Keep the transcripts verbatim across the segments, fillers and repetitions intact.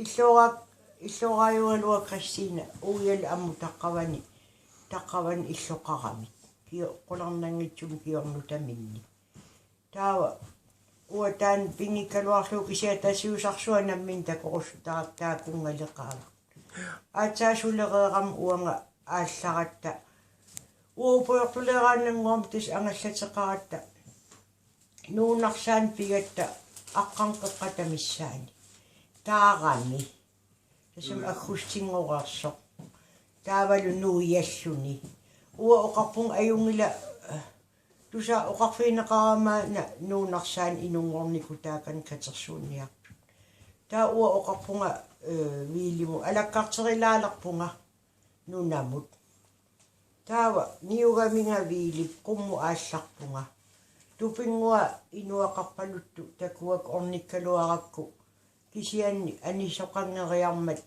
Illoora-, illoraajugaluaq Kristiina uial ammut taqqavani, taqqavani illoqaramik. Kio-, qularnanngitsumik kiornutaminni. Taava uanga taanna pinngikkaluarlugu kisianni tassa siusarsuaq nammineq takorussutaartoq taakkunngaleqaarluni. Aatsaat sulereerama uanga aallaratta. Uanga upujortuleeraannannguamik tassa angallateqaratta. Nuunarsaani pigatta aqqaneq-qeqqata missaani. Taarami. Tassami aggustinngoreersoq. Taavalu nuialluni. Uanga oqarpunga ajunngilaq, eh, tusa oqarfigineqarama una nuunarsaani inunngornikut taakani katersuunniartut. Taava uanga oqarpunga, eh, Viilimut alakkarterilaalerpunga nunamut. Taava niugaminga Viilip qummut aallarpunga. Tupinnguaq inuaqarpaluttoq takuakka ornikkaluarakku. Kisianni anisoqanngeriarmat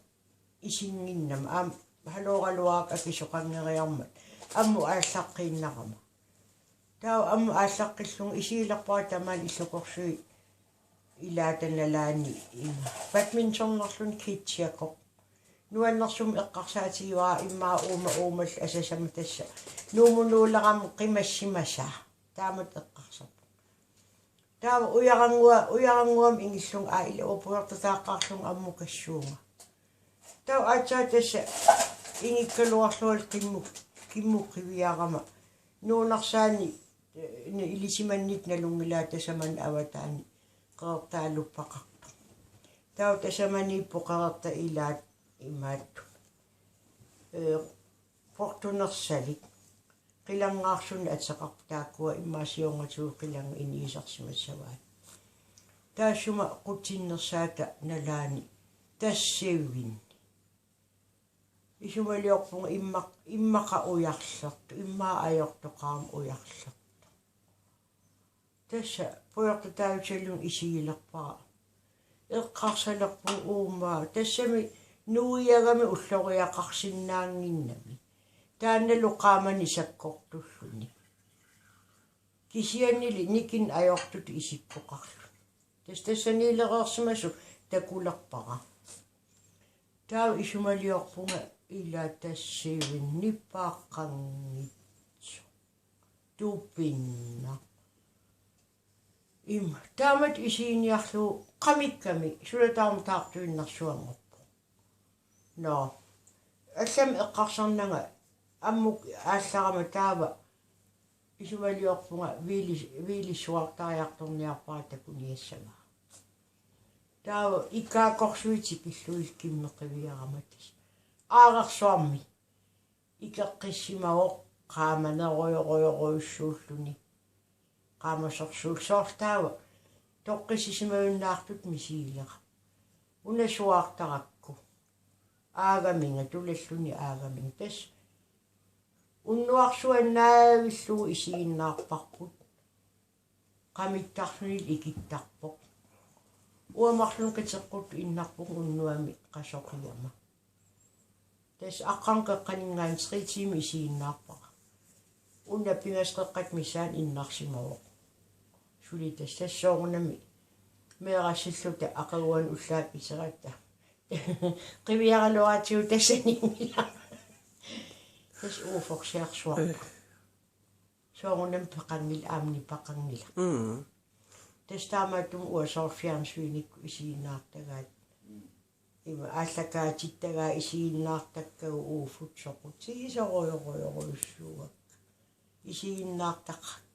isinnginnama. Aamma halooraluarakku akisoqanngeriarmat. Ammut aallaqqiinnarama. Taava ammut aallaqqillunga isigilerpara tamaani illokorsui ilaata nalaani ima. Badmintonerluni kitsjakoq. Nuannersumik eqqarsaatigivara immaqa uuma uumallu asasama tassa. Nuumut nuulerama qimassimasaa. Taamatut eqqarsarpunga. Taava ujarannguaq, ujarannguamik ingillunga aa ila upujortutaaqqaarlunga ammukassuunga. Taava aatsaat tassa ingikkaluarlunga qimmuk, qimmuk qiviarama. Nuunarsaani, eh, ni ilisimannittut nalunngilaa tasamani avataani qeqertaaluppaqartoq. Taava tasamaniippoq qeqertat ilaat imaattumik. Eh, portunersalik. Qilanngaarsuni ateqarpoq taakkua immaqa siornatigut qilannga inuusarsimassavaat. Taassuma qutsinnersaata nalaani tassivinni. Isumaliorpunga immaq-, immaqa ujarlertoq, immaqa ajortoqarama ujarlertoq. Tassa pujortutaavitsigalugit isigilerpara. Eqqarsalerpunga uuma. Tassami nuiagami ulloriaqarsinnaannginnami. Taannalu qaamani sakkortulluni. Kisiannili nikinneq ajortutut isikkoqarluni. Tassa tassaniilereersimasoq takulerpara. Taava isumaliorpunga ila tassivinni paaqanngitsoq. Tupinnaq. Ima, taamatut isiginiarlugu qamikkami, suna taama taartuinnarsuanngorpoq. Nå. Allamik eqqarsarnanga ammut aallarama taava isumaliorpunga Viili-, Viilissuartariartorniarpara takuniassagaa. Taava ikaakorsuit tikillugit qimmit qiviarama tassa. Aarersuarmi. Ikeqqissimavoq qaamanerujorujorujussuulluni. Qaamasorsuullu soorlu taava toqqissisimajunnaartutut misigilerama. Una suaartarakku. Aagaminga tulalluni aagaminga. Tassa unnuarsuaq naavillugu isiginnaarparput. Qamittarluni ikittarpoq. Uanga marlunnik qiteqquttut innarpunga unnuami qasoqiama. Tassa aqqaneq-qeqqaninngaanniit tre timer isiginnaarpara. Una pingasut qeqqata missaani innarsimavoq. Suli tassa soorunami meerassilluta aqaguani ullaaq iseratta. Qiviaraluaratsigu tassaniinngilaq. Tassa uufforsiarsuarpoq. Soorunami peqanngilaq, aamma nipaqanngilaq. Mm. Tassa taamaattumik uanga soorlu fjernsynikkut isiginnaartagaat. Ima aallakaatittagaa isiginnaartakkagut uufut soqutigisorujorujorujussuuakka. Isiginnaartaqaakka.